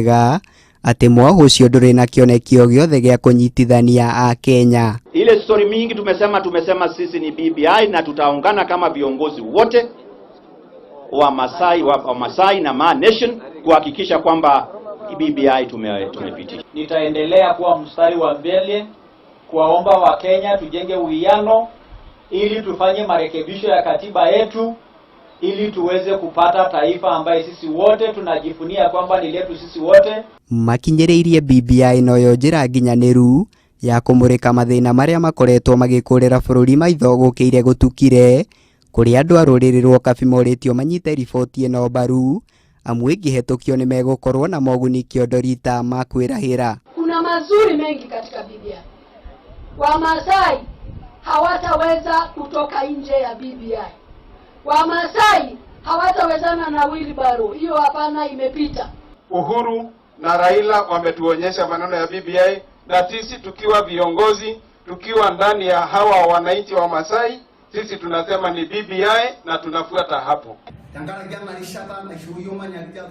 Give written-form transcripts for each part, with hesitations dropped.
Atĩ mwahũ ũcio ndũrĩ na kĩoneki o gĩothe gĩa kũnyitithania Akenya. Ile story mingi tumesema sisi ni BBI na tutaungana kama viongozi wote wa Masai, wa Masai na Maa Nation kuhakikisha kwamba BBI tumepitisha. Nitaendelea kuwa mstari wa mbele kuwaomba Wakenya tujenge uwiano ili tufanye marekebisho ya katiba yetu ili tuweze kupata taifa ambaye sisi wote tunajivunia kwamba ni letu sisi wote. Makinyĩrĩirie BBI noyo njĩra nginyanĩru ya kũmũrĩka mathĩna marĩa makoretwo magĩkũrĩra bũrũri maitho gũkĩire gũtukire kũrĩa andũ a rũrĩrĩ rwa Ũkabi morĩtio manyite riboti ĩno mbaru amu ĩngĩhetũkio nĩ megũkorwo na moguni kĩondorita ma kwĩrahĩra. Kuna mazuri mengi katika BBI. Wamasai hawataweza kutoka nje ya BBI. Wamasai hawatawezana na wheelbarrow. Hiyo hapana, imepita. Uhuru na Raila wametuonyesha maneno ya BBI, na sisi tukiwa viongozi, tukiwa ndani ya hawa wananchi wa Masai, sisi tunasema ni BBI na tunafuata hapo.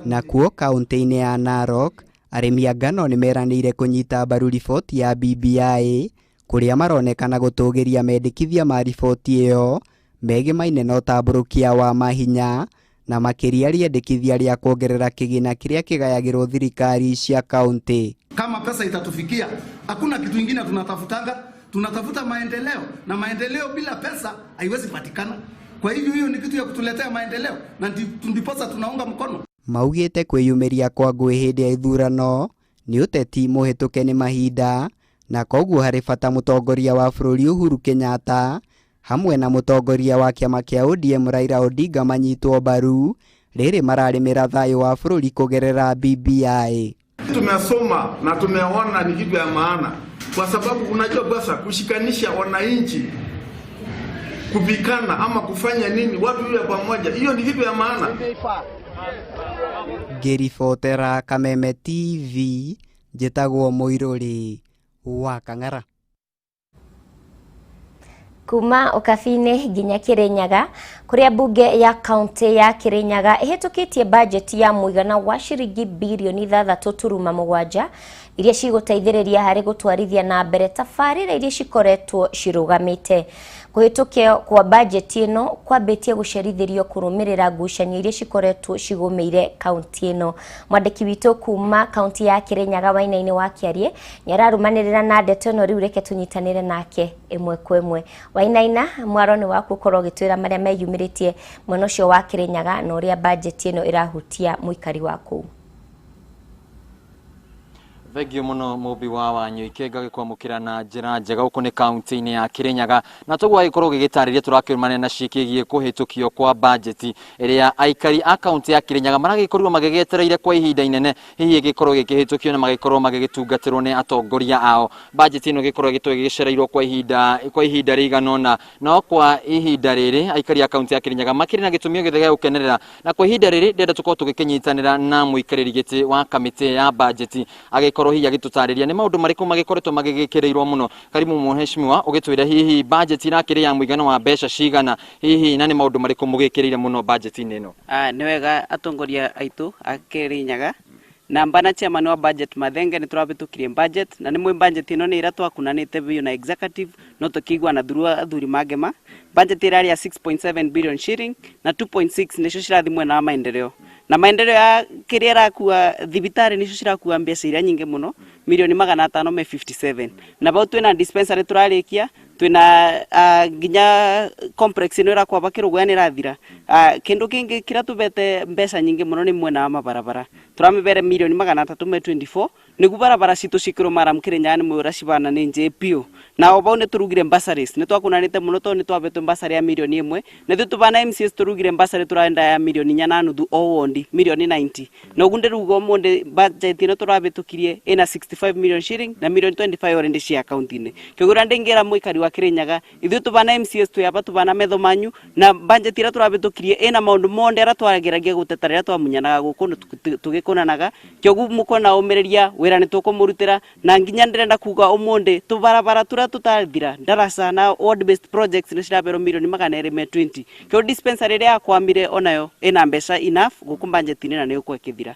Nakuo kaunti-inĩ ya Narok, arĩmi a ngano nĩ meranĩire kũnyita mbaru riboti ya BBI kũrĩa maronekana gũtũgĩria mendekithia ma riboti ĩyo megemaine na ũtambũrũkia wa mahinya na makĩria rĩendekithia rĩa kuongerera kĩgĩna kĩrĩa kĩgayagĩrwo thirikari cia kaunti. Kama pesa itatufikia, hakuna kitu ingine tunatafutanga, tunatafuta maendeleo, na maendeleo bila pesa haiwezi patikana. Kwa hivyo hiyo ni kitu ya kutuletea maendeleo na ndiposa tunaunga mkono. Maugĩte kwĩyumĩria kwa ngũĩ hĩndĩ ya ithurano nĩ ũteti mũhĩtũke nĩ mahinda na koguo harĩ bata mũtongoria wa bũrũri Uhuru Kenyatta hamwe na mũtongoria wa kĩama kĩa ODM Raila Odinga manyitwo mbaru rĩrĩ mararĩmĩra thayũ wa bũrũri kũgerera BBI. Tumesoma na tumeona ni kitu ya maana, kwa sababu unajua basa kushikanisha wananchi kupikana ama kufanya nini watu iwe pamoja, hiyo ni kitu ya maana. Ngĩribotera Kameme TV njĩtagwo Mũirũrĩ wa Kang'ara. Kuma Ũkabi-inĩ nginya Kirinyaga kuria bunge ya kaunti ya Kirinyaga ihitukitie bajeti ya muigana wa ciringi birioni 6.7 iria cigũteithĩrĩria harĩ gũtwarithia na mbere tabarĩra iria cikoretwo cirugamĩte. Kũhĩtũkio kwa bajeti ĩno kwambĩtie gũcerithĩrio kũrũmĩrĩra ngucanio iria cikoretwo cigũmĩire kaunti ĩno. Mwandĩki witũ kuma kaunti ya Kirinyaga Wainaini wa Kĩarie nĩararũmanĩrĩra na ndeto ĩno, rĩu reke tũnyitanĩre nake ĩmwe kwa ĩmwe. Wainaina, mwaro nĩ waku ũkorwo ũgĩtwĩra marĩa meyumĩrĩtie mwena ũcio wa Kirinyaga na ũrĩa bajeti ĩno ĩrahutia mũikari wa kũu. Thengio muno Mũmbi wa Wanyũike, ngagĩkwamũkĩra na njĩra njega gũkũ nĩ kaunti-inĩ ya Kirinyaga, na toguo agĩkorwo gĩgĩtarĩria tũrakĩrũmania na ciĩkĩgiĩ kũhĩtũkio kwa bajeti ĩrĩa aikari a kaunti ya Kirinyaga maragĩkorirwo magĩgĩetereire kwa ihinda inene hihi ĩgĩkorwo ĩgĩkĩhĩtũkio na magĩkorwo magĩgĩtungatĩrwo nĩ atongoria ao. Bajeti ĩno ĩgĩkorwo ĩgĩcereirwo kwa ihinda rĩigana ũna, no kwa ihinda rĩrĩ aikari a kaunti ya Kirinyaga makĩrĩ na gĩtũmi o gĩothe gĩa gũkenerera, na kwa ihinda rĩrĩ ndĩrenda tũkorwo tũgĩkĩnyitanĩra na mũikarĩri gĩtĩ wa kamĩtĩ ya bajeti agĩkorwo hihi agĩtũtarĩria nĩ maũndũ marĩkũ magĩkoretwo magĩgĩkĩrĩirwo mũno. Karibu mheshimiwa, ũgĩtwĩre hihi bajeti irakĩrĩ ya mũigana wa mbeca cigana hihi, na nĩ maũndũ marĩkũ mũgĩkĩrĩire mũno bajeti-inĩ ĩno? Nĩ wega atongoria aitũ a Kirinyaga na mbana chairman wa budget Mathenge nĩ tũrabĩtũkirie budget, na nĩ mwĩ budget ĩno nĩ ĩrĩa twakunanĩte biũ na executive no tũkĩigua na thuru athuri mangema. Budget ĩrarĩ ya 6.7 billion shilling na 2.6 nĩcio cirathi mwena wa maendeleo, na maendeleo ya kĩrĩa ĩrakua thibitarĩ nĩcio cirakua mbeca iria nyingĩ mũno milioni 557, na bau twĩna dispensary tũrarĩkia, twĩna nginya complex ĩno ĩrakwaba Kĩrũgũya nĩ ĩrathira. Kĩndũ kĩngĩ kĩrĩa tũbete mbeca nyingĩ mũno nĩ mwena wa mabarabara, tũramĩbere milioni 324 nĩguo barabara citũ cikĩrwo maram Kirinyaga nĩ mwĩra cibana nĩ njĩ biũ, na o bau nĩ tũrugire bursaries, nĩ twakunanĩte mũno tondũ nĩ twabetwo bursary ya milioni 1, na ithuĩ tũbana MCAs tũrugire bursary tũraenda ya milioni 4.5 o wondi milioni 90, na ũguo ndĩruga ũmũthĩ budget ĩno tũrabĩtũkirie ĩna 65 million shilling na milioni 25 already cia akaunti-inĩ. Kĩguo ndĩngĩra mũikari wa Kirinyaga ithuĩ tũbana MCAs twĩ aba tũbana metho manyu na budget ĩrĩa tũrabĩtũkirie ĩna maũndũ monde arĩa twageragia gũteta rĩrĩa twamunyanaga gũkũ tũgĩkũnanaga kĩoguo mũkona ũmĩrĩria wĩra nĩ tũkũmũrutĩra na nginya ndĩrenda kuga ũmũndĩ tũbarabara tũrĩa tũtathira ndaraca na ward based projects nĩ ciraberwo milioni 220 kĩo dispensary ĩrĩa yakwamire onayo ĩna mbeca enough gũkũ budget-inĩ na nĩ gũkorwo ĩkĩthira.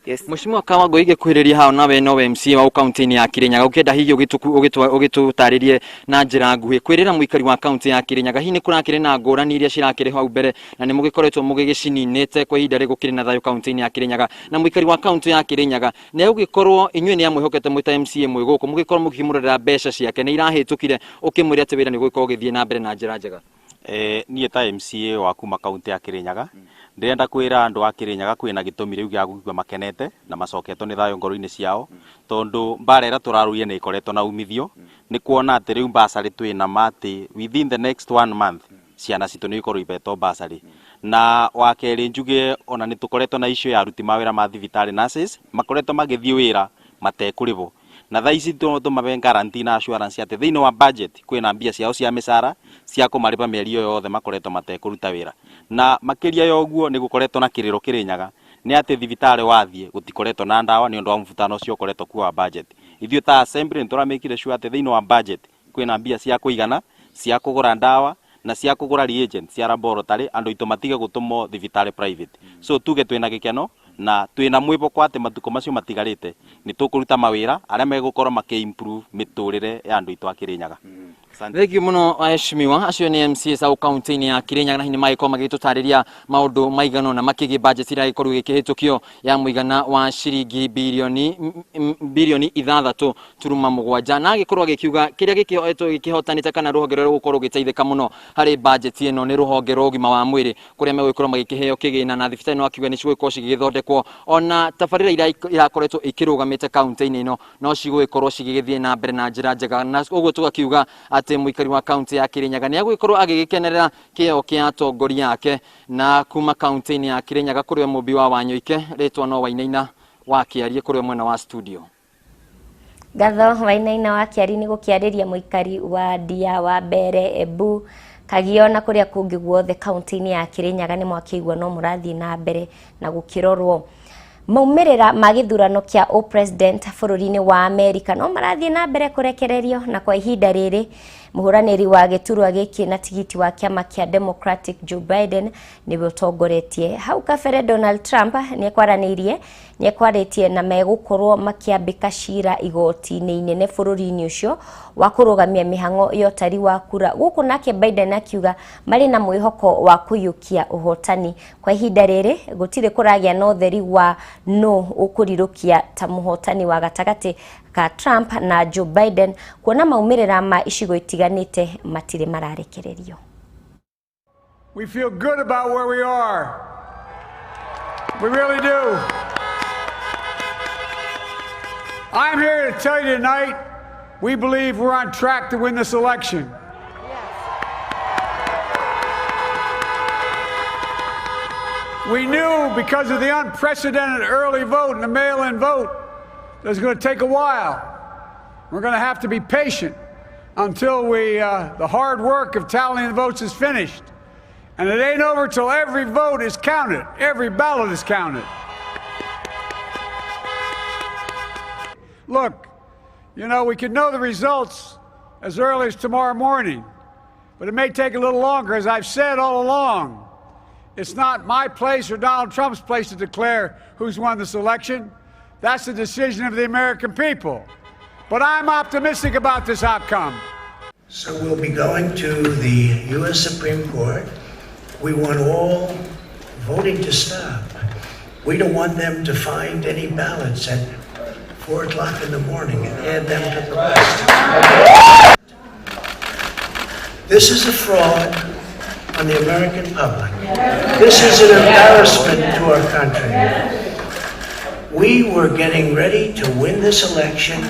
Yes. Mheshimiwa Kawangũ igĩkuhĩrĩria hau nawe nowe MCA wa kaunti-inĩ ya Kirinyaga ũkĩenda hihi ũgĩtũtarĩrie na njĩra nguhĩ kwĩrĩra mũikari wa kaunti ya Kirinyaga hihi nĩ kũrakĩrĩ na ngũrani iria cirakĩrĩ hau mbere na nĩ mũgĩkoretwo mũgĩgĩcininĩte kwa ihinda rĩgũkĩrĩ na thayũ kaunti-inĩ ya Kirinyaga na mũikari wa kaunti ya Kirinyaga nĩ egũgĩkorwo inyuĩ nĩ amwĩhokete mwĩ ta MCA mwĩ gũkũ mũgĩkorwo mũkĩmũrorera mbeca ciake nĩ irahĩtũkire ũkĩmwĩra atĩ wĩra nĩ ũgũgĩkorwo ũgĩthiĩ na mbere na njĩra njega. Niĩ ta MCA wa kuma kaunti ya Kirinyaga ndĩrenda kwĩra andũ a Kirinyaga kwĩna gĩtũmi rĩu gĩa kũigua makenete na macoketwo nĩ thayũ ngoro-inĩ ciao tondũ mbara ĩrĩa tũrarũire nĩ ĩkoretwo na umithio nĩ kuona atĩ rĩu bursary twĩna ma atĩ within the next one month ciana citũ nĩ ikorwo ihetwo bursary. Na wa kerĩ njuge ona nĩ tũkoretwo na issue ya aruti mawĩra ma thibitarĩ nurses makoretwo magĩthiĩ wĩra matekũrĩhwo na thaa ici tũmabe guarantee na assurance atĩ thĩinĩ wa budget kwĩna mbia ciao cia mĩcara cia kũmarĩha mĩeri ĩyo yothe makoretwo matekũruta wĩra. Na makĩria ya ũguo nĩ gũkoretwo na kĩrĩro Kĩrĩnyaga nĩ atĩ thibitarĩ wathiĩ gũtikoretwo na ndawa nĩ ũndũ wa mũbutano ũcio ũkoretwo kuo wa budget. Ithuĩ ta assembly nĩ tũramĩkire sure atĩ thĩinĩ wa budget kwĩna mbia cia kũigana cia kũgũra ndawa na cia kũgũra reagent cia laboratory andũ aitũ matige gũtũmwo thibitarĩ private. So tuge twĩna gĩkeno na twĩna mwĩhoko atĩ matukũ macio matigarĩte nĩ tũkũruta mawĩra arĩa megũkorwo makĩ improve mĩtũrĩre ya andũ aitũ a Kĩrĩnyaga. Thank you mũno aheshimiwa acio nĩ MCAs au kaunti-inĩ ya Kirinyaga na hihi nĩ magĩkorwo magĩtũtarĩria maũndũ maigana ũna makĩgiĩ budget ĩrĩa ĩgĩkorwo ĩgĩkĩhĩtũkio ya mũigana wa ciringi bilioni 6.7 na agĩkorwo agĩkiuga kĩrĩa gĩkĩhoetwo gĩkĩhotanĩte kana rũhonge rũrĩa rũgũkorwo rũgĩteithĩka mũno harĩ budget ĩno nĩ rũhonge rwa ũgima wa mwĩrĩ kũrĩa megũgĩkorwo magĩkĩheo kĩgĩna na thibitarĩ no akiuga nĩ cigũgĩkorwo cigĩgĩthondekwo ona tabarĩra iria irakoretwo ikĩrũgamĩte kaunti-inĩ ĩno no cigũgĩkorwo cigĩgĩthiĩ na mbere na njĩra njega na ũguo tũgakiuga atĩ mũikari wa kaunti ya Kirinyaga nĩ egũgĩkorwo agĩgĩkenerera kĩo kĩa atongoria ake na kuma kaunti-inĩ ya Kirinyaga kũrĩ mũmbi wa Wanyoike rĩtwa no Wainaina wa Kĩarie kũrĩ mwena wa studio. Ngatho Wainaina wa Kĩari nĩ gũkĩarĩria mũikari wa Ndia wa Mbere Embu Kagio na kũrĩa kũngĩ guothe kaunti-inĩ ya Kirinyaga nĩ mwakĩigua no mũrathiĩ na mbere na gũkĩrorwo maumĩrĩra ma gĩthurano kĩa o-president bũrũri-inĩ wa Amerika no marathiĩ na mbere kũrekererio na kwa ihinda rĩrĩ mũhũranĩri wa gĩturwa gĩkĩ na tigiti wa kĩama kĩa Democratic Joe Biden nĩwe ũtongoretie. Hau kabere Donald Trump nĩekwarĩtie na megũkorwo makĩambĩka cira igoti-inĩ inene bũrũri-inĩ ũcio wa kũrũgamia mĩhang'o ya ũtari wa kura gũkũ nake Biden akiuga marĩ na mwĩhoko wa kũiyũkia ũhotani. Kwa ihinda rĩrĩ gũtirĩ kũragĩa na ũtheri wa no ũkũrirũkia ta mũhotani wa gatagatĩ ka Trump na Joe Biden kuona maumĩrĩra ma icigo itiganĩte matirĩ mararekererio. We feel good about where we are. We really do. I'm here to tell you tonight, we believe we're on track to win this election. We knew because of the unprecedented early vote and the mail-in vote that it's going to take a while. We're going to have to be patient until the hard work of tallying the votes is finished. And it ain't over till every vote is counted, every ballot is counted. Look, you know, we could know the results as early as tomorrow morning, but it may take a little longer. As I've said all along, it's not my place or Donald Trump's place to declare who's won this election. That's the decision of the American people. But I'm optimistic about this outcome. So we'll be going to the U.S. Supreme Court. We want all voting to stop. We don't want them to find any ballots at 4 o'clock in the morning and add them to the list. This is a fraud on the American public. This is an embarrassment to our country. We were getting ready to win this election.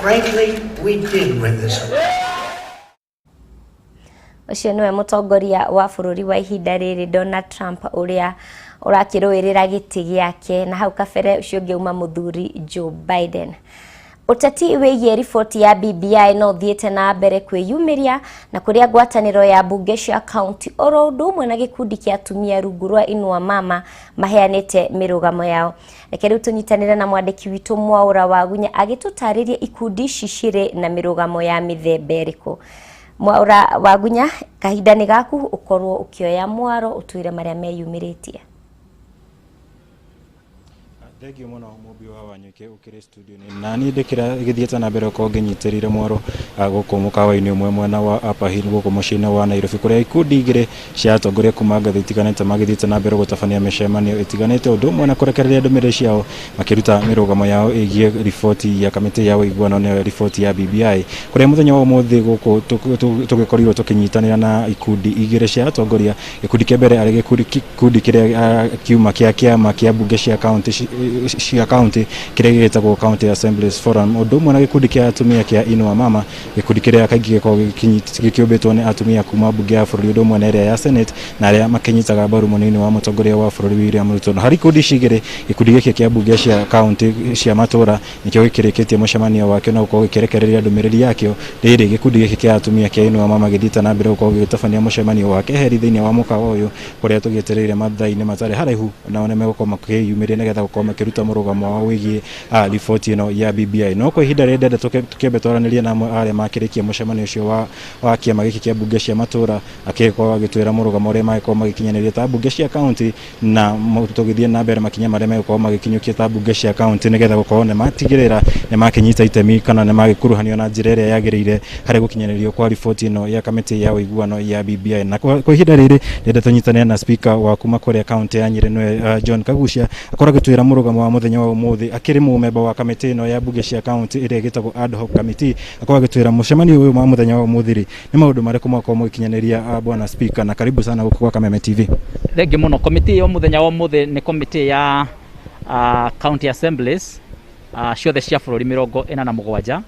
Frankly, we did win this election. Ũcio nĩwe mũtongoria wa bũrũri wa ihinda rĩrĩ Donald Trump ũrĩa ũrakĩrũĩrĩra gĩtĩ gĩake na hau kabere ũcio ũngĩ uma mũthuri Joe Biden. Ũteti wĩgiĩ riboti ya BBI no ũthiĩte na mbere kwĩyumĩria na kũrĩa ngwatanĩro ya mbunge cia kaunti oro ũndũ ũmwe na gĩkundi kĩa atumia rungu rwa Inua Mama maheanĩte mĩrũgamo yao. Reke rĩu tũnyitanĩre na mwandĩki witũ Mwaũra Wagunya agĩtũtarĩria ikundi ici cirĩ na mĩrũgamo ya mĩthemba ĩrĩkũ. Mwaũra Wagunya, kahinda nĩ gaku ũkorwo ũkĩoya mwaro ũtwĩre marĩa meyumĩrĩtie. Thengiũ mũno Mũmbi wa Wanyuike ũkĩrĩ studio-inĩ na niĩ ndĩkĩra gĩthiĩte na mbere gũkorwo ngĩnyitĩrĩire mwaro gũkũ mũkawa-inĩ ũmwe mwena wa Upper Hill gũkũ mũciĩ-inĩ wa Nairobi kũrĩa ikundi igĩrĩ cia atongoria kuma ngathĩ itiganĩte magĩthiĩte na mbere gũtabania mĩcemanio ĩtiganĩte ũndũ ũmwe na kũrekereria ndũmĩrĩri ciao makĩruta mĩrũgamo yao ĩgiĩ riboti ya kamĩtĩ ya ũiguano nĩyo riboti ya BBI kũrĩa mũthenya wa ũmũthĩ gũkũ tũgĩkorirwo tũkĩnyitanĩra na ikundi igĩrĩ cia atongoria. Gĩkundi kĩa mbere arĩ gĩkundi kĩrĩa kiuma kĩa kĩama kĩa mbunge cia kaunti cia kaunti kĩrĩa gĩgĩtagwo County Assemblies Forum, ũndũ ũmwe na gĩkundi kĩa atumia kĩa Inua Mama, gĩkundi kĩrĩa kaingĩ gĩkoragwo gĩkĩũmbĩtwo nĩ atumia kuma mbunge ya bũrũri ũndũ ũmwe na ĩrĩa ya Senate na arĩa makĩnyitaga mbaru mũnini wa mũtongoria wa bũrũri William Ruto. Na harĩ ikundi ici igĩrĩ, gĩkundi gĩkĩ kĩa mbunge cia kaunti cia matũra nĩkĩo gĩkĩrĩkĩtie mũcemanio wakĩo na gũkorwo gĩkĩrekereria ndũmĩrĩri yakĩo. Rĩrĩ gĩkundi gĩkĩ kĩa atumia kĩa Inua Mama gĩthiĩte na mbere gũkorwo gĩgĩtabania mũcemanio wa keheri thĩinĩ wa mũkawa ũyũ kũrĩa tũgĩetereire mathaa-inĩ matarĩ haraihu nao nĩmegũkorwo makĩyumĩria nĩgetha gũkorwo makĩruta mũrũgamo wao wĩgiĩ riboti ĩno ya BBI. No kwa ihinda rĩrĩ ndĩrenda tũkĩambe twaranĩrie na amwe arĩa makĩrĩkia mũcemanio ũcio wa kĩama gĩkĩ kĩa mbunge cia matũra akĩgĩkorwo agĩtwĩra mũrũgamo ũrĩa magĩkorwo magĩkinyanĩria ta mbunge cia kaunti na tũgĩthiĩ na mbere makinya marĩa megũkorwo magĩkinyũkia ta mbunge cia kaunti nĩgetha gũkorwo nĩmatigĩrĩra nĩmakĩnyita itemi kana nĩmagĩkuruhanio na njĩra ĩrĩa yagĩrĩire harĩ gũkinyanĩrio kwa riboti ĩno ya kamĩtĩ ya ũiguano ya BBI. Na kwa ihinda rĩrĩ ndĩrenda tũnyitanĩre na speaker wa kuma kũrĩa kaunti ya Nyĩrĩ nĩwe John Kagucia akorwo agĩtwĩra mũrũgamo wa mũthenya wa ũmũthĩ akĩrĩ mũmemba wa kamĩtĩ ĩno ya mbunge cia kaunti ĩrĩa ĩgĩtagwo ad hoc committee akorwo agĩtwĩra mũcemanio ũyũ wa mũthenya wa ũmũthĩ rĩ nĩ maũndũ marĩkũ mwakorwo mũgĩkinyanĩria. Bwana speaker, na karibu sana gũkũ gwa Kameme TV. Thengiũ mũno. Komiti ya mũthenya wa ũmũthĩ nĩ komiti ya county assemblies ciothe cia bũrũri 47,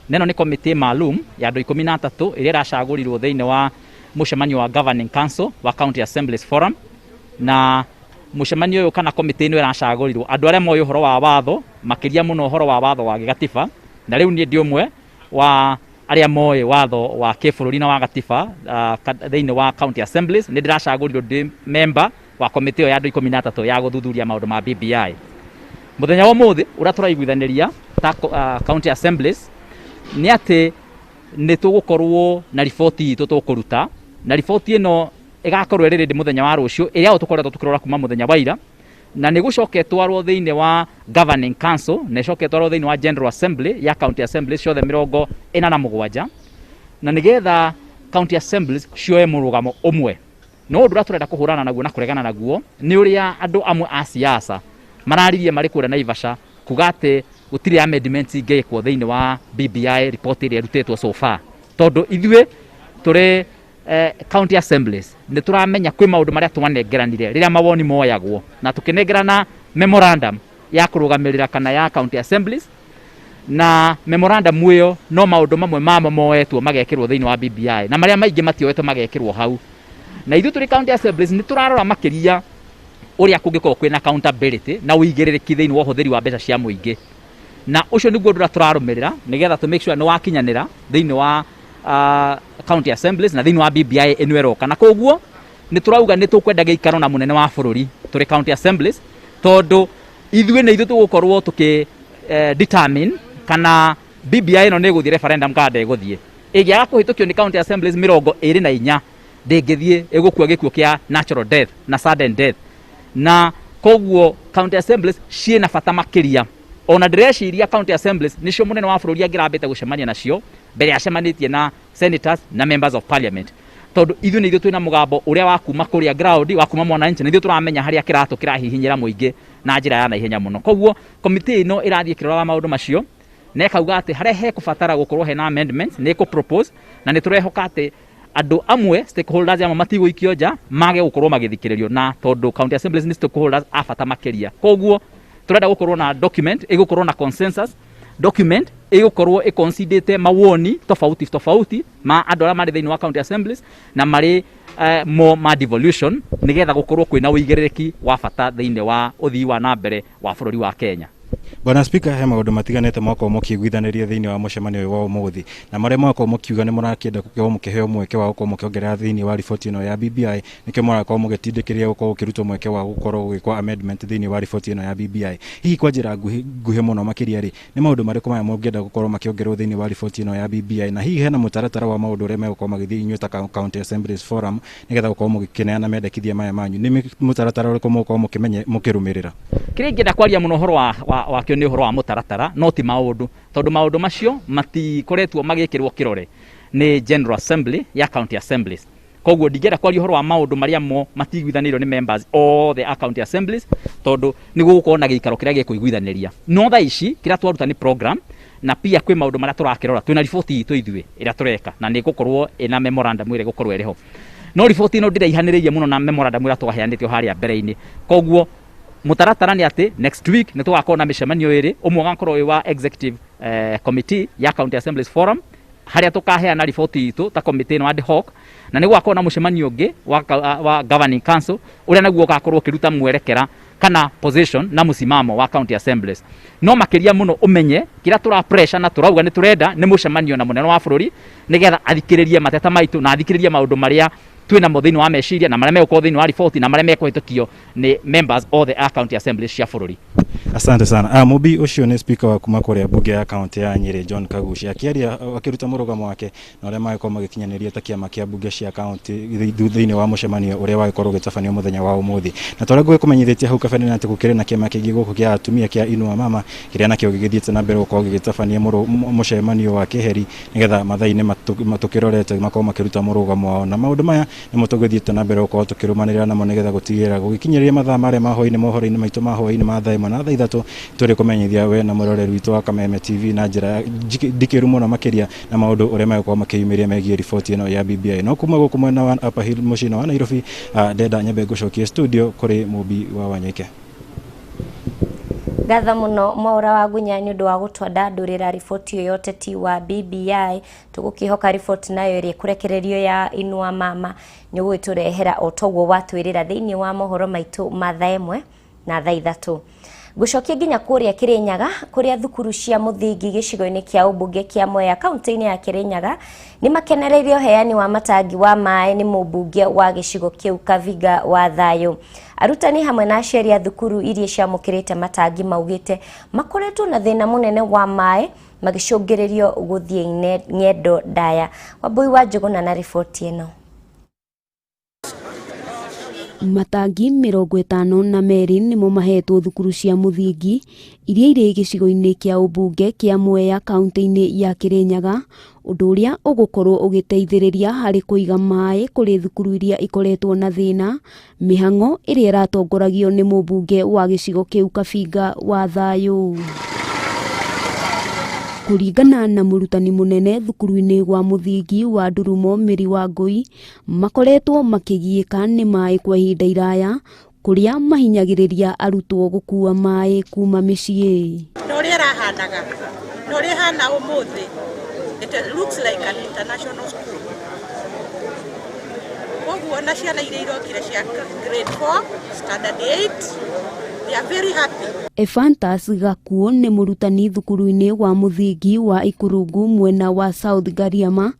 na ĩno nĩ komiti maalum ya andũ 13 ĩrĩa ĩracagũrirwo thĩinĩ wa mũcemanio wa governing council wa County Assemblies Forum. Na mũcemanio ũyũ kana komiti ĩno ĩracagũrirwo andũ arĩa moĩ ũhoro wa watho, makĩria mũno ũhoro wa watho wa gĩgatiba, na rĩu niĩ ndĩ ũmwe wa arĩa moĩ watho wa kĩbũrũri na wa gatiba thĩinĩ wa county assemblies. Nĩ ndĩracagũrirwo ndĩ member wa komiti ĩyo ya andũ 13 ya gũthuthuria maũndũ ma BBI. Mũthenya wa ũmũthĩ ũrĩa tũraiguithanĩria ta county assemblies nĩ atĩ nĩ tũgũkorwo na riboti itũ tũkũruta, na riboti ĩno ĩgakorwo ĩrĩ ready mũthenya wa rũciũ, ĩrĩa tũkoretwo tũkĩrora kuma mũthenya wa ira, na nĩ gũcoka ĩtwarwo thĩinĩ wa governing council na ĩcoke ĩtwarwo thĩinĩ wa general assembly ya county assemblies ciothe 47, na nĩgetha county assemblies cioe mũrũgamo ũmwe. No ũndũ ũrĩa tũrenda kũhũrana naguo na kũregana naguo nĩ ũrĩa andũ amwe a siasa mararirie marĩ kũrĩa Naivasha kuga atĩ gũtirĩ amendments ingĩkwo thĩinĩ wa BBI report ĩrĩa ĩrutĩtwo so far, tondũ ithuĩ tũrĩ county assemblies nĩ tũramenya kwĩ maũndũ marĩa twanengeranire rĩrĩa mawoni moyagwo na tũkĩnengerana memorandum ya kũrũgamĩrĩra kana ya county assemblies, na memorandum ĩyo no maũndũ mamwe mamo moetwo magekĩrwo thĩinĩ wa BBI na marĩa maingĩ matioetwo magekĩrwo hau. Na ithuĩ tũrĩ county assemblies nĩ tũrarora makĩria ũrĩa kũngĩkorwo kwĩna accountability na ũigĩrĩrĩki thĩinĩ wa ũhũthĩri wa mbeca cia mũingĩ, na ũcio nĩguo ũndũ ũrĩa tũrarũmĩrĩra nĩgetha tũ make sure nĩ wakinyanĩra thĩinĩ wa county assemblies na thĩinĩ wa BBI ĩno ĩroka. Na koguo nĩ tũrauga nĩ tũkwenda gĩikaro na mũnene wa bũrũri tũrĩ county assemblies, tondũ ithuĩ nĩ ithuĩ tũgũkorwo tũkĩ determine kana BBI ĩno nĩ ĩgũthiĩ referendum kana ndĩgũthiĩ. Ĩngĩaga kũhĩtũkio nĩ county assemblies 24, ndĩngĩthiĩ, ĩgũkua gĩkuũ kĩa natural death na sudden death. Na koguo county assemblies ciĩna bata makĩria. Ona ndĩreciria county assemblies nĩcio mũnene wa bũrũri angĩrambĩte gũcemania nacio mbere acemanĩtie na senators na members of parliament, tondũ ithuĩ nĩ ithuĩ twĩna mũgambo ũrĩa wa kuma kũrĩa ground, wa kuma mwananchi, na ithuĩ tũramenya harĩa kĩratũ kĩrahihinyĩra mũingĩ na njĩra ya naihenya mũno. Koguo komiti ĩno ĩrathiĩ ĩkĩroraga maũndũ macio na ĩkauga atĩ harĩa hekũbatara gũkorwo hena amendments nĩ ĩkũ na nĩ tũrehoka atĩ andũ amwe, stakeholders amwe, matigũikio nja mage gũkorwo magĩthikĩrĩrio, na tondũ county assemblies nĩ stakeholders a bata makĩria. Koguo tũrenda gũkorwo na document ĩgũkorwo na consensus document ĩgũkorwo ĩconsiderĩte mawoni tofauti tofauti ma andũ arĩa marĩ thĩinĩ wa county assemblies na marĩ mo ma devolution, nĩgetha gũkorwo kwĩna ũigĩrĩrĩki wa bata thĩinĩ wa ũthii wa na mbere wa bũrũri wa Kenya. Bwana Speaker, he maũndũ matiganĩte mwakorwo mũkĩiguithanĩria thĩinĩ wa mũcemanio ũyũ wa ũmũthĩ, na marĩa mwakorwo mũkiuga nĩ mũrakĩenda gũkorwo mũkĩheo mweke wa gũkorwo mũkĩongerera thĩinĩ wa riboti ĩno ya BBI, nĩkĩo mũrakorwo mũgĩtindĩkĩrĩria gũkorwo gũkĩrutwo mweke wa gũkorwo gũgĩkwo amendment thĩinĩ wa riboti ĩno ya BBI. Hihi kwa njĩra nguhĩ mũno makĩria rĩ, nĩ maũndũ marĩkũ maya mũngĩenda gũkorwo makĩongererwo thĩinĩ wa riboti ĩno ya BBI, na hihi hena mũtaratara wa maũndũ ũrĩa megũkorwo magĩthiĩ inyuĩ ta County Assemblies Forum nĩgetha gũkorwo mũgĩkĩneana mendekithia maya manyu, nĩ mũtaratara ũrĩkũ mũgũkorwo mũkĩrũmĩrĩra? Kĩrĩa ingĩenda kwaria mũno ũhoro wakĩo nĩ ũhoro wa mũtaratara, no ti maũndũ, tondũ maũndũ macio matikoretwo magĩkĩrwo kĩrore nĩ General Assembly ya County Assemblies. Koguo ndingĩenda kwaria ũhoro wa maũndũ marĩa mo matiguithanĩirio nĩ members othe a County Assemblies, tondũ nĩ gũgũkorwo na gĩikaro kĩrĩa gĩkũiguithanĩria. No thaa ici kĩrĩa twaruta nĩ program, na pia kwĩ maũndũ marĩa tũrakĩrora. Twĩna riboti itũ ithuĩ ĩrĩa tũreka, na nĩ ĩgũkorwo ĩna memorandum ĩrĩa ĩgũkorwo ĩrĩ ho. No riboti ĩno ndĩraihanĩrĩirie mũno na memorandum ĩrĩa twaheanĩte harĩa mbere-inĩ. Koguo mũtaratara nĩ atĩ next week nĩ tũgakorwo na mĩcemanio ĩrĩ, ũmwe ũgakorwo wĩ wa executive committee ya County Assemblies Forum, harĩa tũkaheana riboti itũ ta committee ĩno ad hoc, na nĩ gũgakorwo na mũcemanio ũngĩ wa governing council, ũrĩa naguo ũgakorwo ũkĩruta mwerekera kana position na mũsimamo wa County Assemblies. No makĩria mũno ũmenye kĩrĩa tũra pressure na tũrauga nĩ tũrenda nĩ mũcemanio na mũnene wa bũrũri, nĩgetha athikĩrĩrie mateta maitũ na athikĩrĩrie maũndũ marĩa twĩna mo thĩinĩ wa meciria, na marĩa megũkorwo thĩinĩ wa riboti, na marĩa mekũhĩtũkio nĩ members othe a County Assemblies cia bũrũri. Asante sana. Mubi ũcio nĩ speaker wa kuma kũrĩa bunge ya kaunti ya Nyĩrĩ John Kaguci akĩaria akĩruta mũrũgamo wake na ũrĩa magĩkorwo magĩkinyanĩria ta kĩama kĩa bunge cia kaunti thĩinĩ wa mũcemanio ũrĩa wagĩkorwo ũgĩtabanio mũthenya wa ũmũthĩ. Na torĩa ngũgĩkũmenyithĩtie hau kabere nĩ atĩ gũkĩrĩ na kĩama kĩngĩ gũkũ kĩa atumia kĩa Inua Mama kĩrĩa nakĩo gĩgĩthiĩte na mbere gũkorwo gĩgĩtabania mũcemanio wa kĩheri nĩgetha mathaa-inĩ matũkĩrorete makorwo makĩruta mũrũgamo wao, na maũndũ maya nĩmo tũgĩthiĩte na mbere gũkorwo tũkĩrũmanĩrĩra namo nĩgetha gũtigĩrĩra gũgĩkinyĩria mathaa marĩa ma hwaĩ-inĩ mohoro-inĩ maitũ ma hwaĩ-inĩ ma thaa 1 na thaa 3 tũrĩ kũmenyithia we na mũroreri witũ wa Kameme TV na njĩra ndikĩru mũno makĩria na maũndũ ũrĩa megũkorwo makĩyumĩria megiĩ riboti ĩno ya BBI. No kuma gũkũ mwena wa Upper Hill mũciĩ-inĩ wa Nairobi, ndenda nyambe ngũcokie studio kũrĩ Mũmbi wa Wanyoike. Ngatho mũno Mwaura wa Gunya nĩ ũndũ wa gũtwandandũrĩra riboti ĩyo ya ũteti wa BBI. Tũgũkĩhoka riboti nayo ĩrĩa ĩkũrekererio ya Inua Mama nĩ ũgũgĩtũrehera o toguo watwĩrĩra thĩinĩ wa mohoro maitũ ma thaa 1 na thaa 3. Ngũcokia nginya kũrĩa Kĩrĩnyaga, kũrĩa thukuru cia mũthingi gĩcigo-inĩ kĩa ũmbunge kĩa Mwea kaunti-inĩ ya Kĩrĩnyaga nĩ makenereirie ũheani wa matangi wa maĩ nĩ mũmbunge wa gĩcigo kĩu Kaviga wa Thayũ. Arutani hamwe na aciari a thukuru iria ciamũkĩrĩte matangi maugĩte makoretwo na thĩna mũnene wa maĩ magĩcũngĩrĩrio gũthiĩ ng'endo ndaya. Wambui wa Njũgũna na riboti ĩno. Matangi 52 nĩmo mahetwo thukuru cia mũthingi iria irĩ gĩcigo-inĩ kĩa ũmbunge kĩa Mwea kaunti-inĩ ya Kĩrĩnyaga, ũndũ ũrĩa ũgũkorwo ũgĩteithĩrĩria harĩ kũiga maĩ kũrĩ thukuru iria ikoretwo na thĩna, mĩhang'o ĩrĩa ĩratongoragio nĩ mũmbunge wa gĩcigo kĩu Kabinga wa Thayũ. Kũringana na mũrutani mũnene thukuru-inĩ wa mũthingi wa Ndurumo Mĩri wa Ngũi, makoretwo makĩgiĩka nĩ maĩ kwa ihinda iraya, kũrĩa mahinyagĩrĩria arutwo gũkua maĩ kuma mĩciĩ. Na ũrĩa ĩrahanaga, na ũrĩa ĩhana ũmũthĩ, it looks like an international school. Koguo ona ciana iria irokire cia grade 4, standard 8, they are very happy. Ephantas Gakuo nĩ mũrutani thukuru-inĩ wa mũthingi wa Ikurungu mwena wa South Gariama,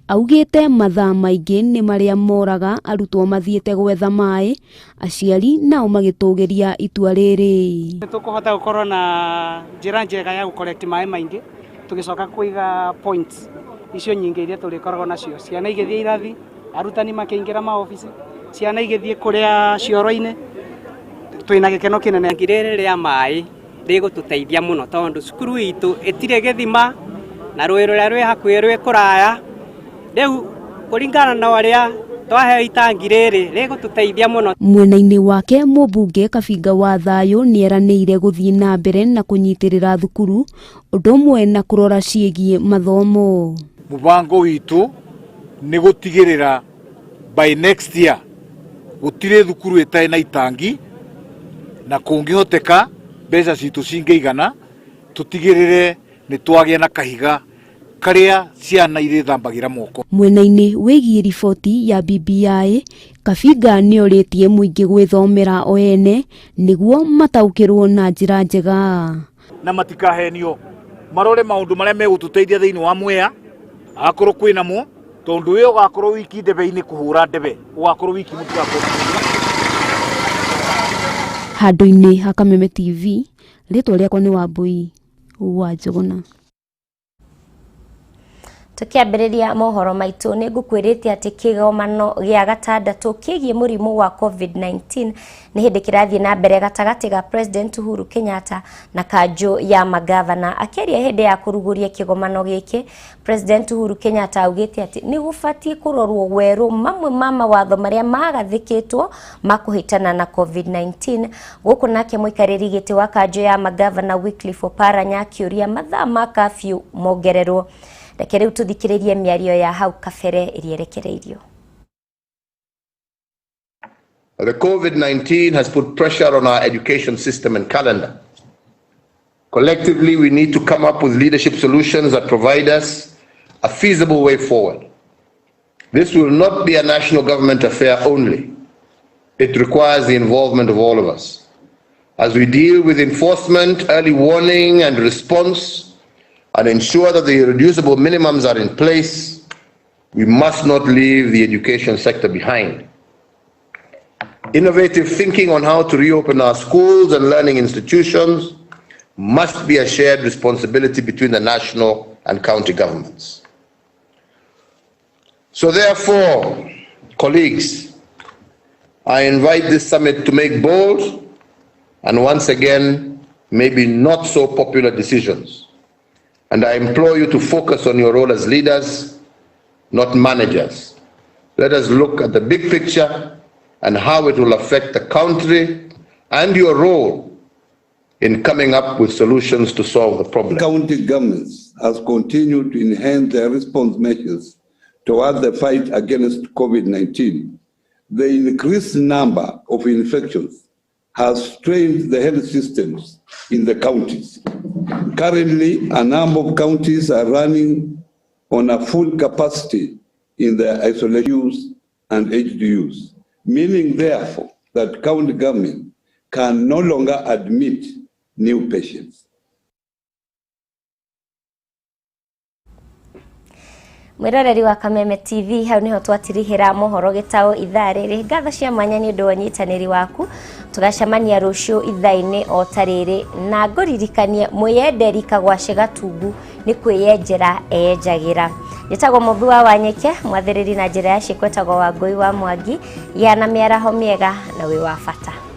augĩte mathaa maingĩ nĩ marĩa moraga arutwo mathiĩte gwetha maĩ, aciari nao magĩtũgĩria itua rĩrĩ. Nĩ tũkũhota gũkorwo na njĩra njega ya gũ-collect maĩ maingĩ, tũgĩcoka kũiga points icio nyingĩ iria tũrĩkoragwo nacio, ciana igĩthiĩ irathi, arutani makĩingĩra maobici, ciana igĩthiĩ kũrĩa cioro-inĩ, twĩna gĩkeno kĩnene. Itangi rĩrĩ rĩa maĩ rĩgũtũteithia mũno tondũ cukuru itũ ĩtirĩ gĩthima na rũĩ rũrĩa rwĩ hakuhĩ rwĩ kũraya. Rĩu kũringana na ũrĩa twaheo itangi rĩrĩ rĩgũtũteithia mũno. Mwena-inĩ wake mũmbunge Kabinga wa Thayũ nĩeranĩire gũthiĩ na mbere na kũnyitĩrĩra thukuru ũndũ ũmwe na kũrora ciĩgiĩ mathomo. Mũbango witũ nĩ gũtigĩrĩra by next year gũtirĩ thukuru ĩtarĩ na itangi, na kũngĩhoteka mbeca citũ cingĩigana tũtigĩrĩre nĩ twagĩa na kahiga karĩa ciana irĩthambagĩra moko. Mwena-inĩ wĩgiĩ riboti ya BBI, Kabinga nĩorĩtie mũingĩ gwĩthomera o ene nĩguo mataũkĩrwo na njĩra njega. Na matikahenio, marore maundu maria megututeithia thiini wa Mwea akorwo kwinamo, tondu we ugakorwo wiki ndebe-ini kuhura ndebe ugakorwo wiki mutigakorwo. Handũ-inĩ ha Kameme TV, rĩtwa rĩakwa nĩ Wambui wa Njũgũna. Tukiambĩrĩria mohoro maitũ, nĩ ngũkwĩrĩte atĩ kĩgomano gĩa gatandatũ kĩgiĩ mũrimũ wa COVID-19 nĩ hĩndĩ kĩrathiĩ na mbere gatagatĩ ga President Uhuru Kenyatta na kanjũ ya magavana. Akĩaria hĩndĩ ya kũrugũria kĩgomano gĩkĩ, President Uhuru Kenyatta augĩte atĩ nĩ gũbatiĩ kũrorwo werũ mamwe ma mawatho marĩa magathĩkĩtwo ma kũhĩtana na COVID-19. Gũkũ nake mũikarĩri gĩtĩ wa kanjũ ya magavana Wycliffe Oparanya akĩũria mathaa ma kafyu mongererwo. Reke rĩu tũthikĩrĩrie mĩario ya hau kabere ĩrĩa ĩrekereirio. The COVID-19 has put pressure on our education system and calendar. Collectively, we need to come up with leadership solutions that provide us a feasible way forward. This will not be a national government affair only. It requires the involvement of all of us. As we deal with enforcement, early warning, and response, and ensure that the irreducible minimums are in place, we must not leave the education sector behind. Innovative thinking on how to reopen our schools and learning institutions must be a shared responsibility between the national and county governments. So therefore, colleagues, I invite this summit to make bold and once again, maybe not so popular decisions. And I implore you to focus on your role as leaders, not managers. Let us look at the big picture and how it will affect the country and your role in coming up with solutions to solve the problem. County governments has continued to enhance their response measures towards the fight against COVID-19. The increased number of infections has strained the health systems in the counties. Currently, a number of counties are running on a full capacity in their isolation and HDUs, meaning therefore that county government can no longer admit new patients. Mwiroreri wa Kameme TV, hau niho twatirihira mohoro gitao ithaa rĩrĩ. Ngatho cia mwanya nĩ ũndũ wa ũnyitanĩri waku. Tũgacemania rũciũ ithaa-inĩ o ta rĩrĩ, na ngũririkanie mwĩyenderi kagwace gatungu nĩ kwĩyenjera eyenjagĩra. Njĩtagwo Mũmbi wa Wanyike, mwathĩrĩri na njĩra ya ciĩko etagwo Wangũi wa Mwangi. Gĩa na mĩaraho mĩega na wĩ wa bata.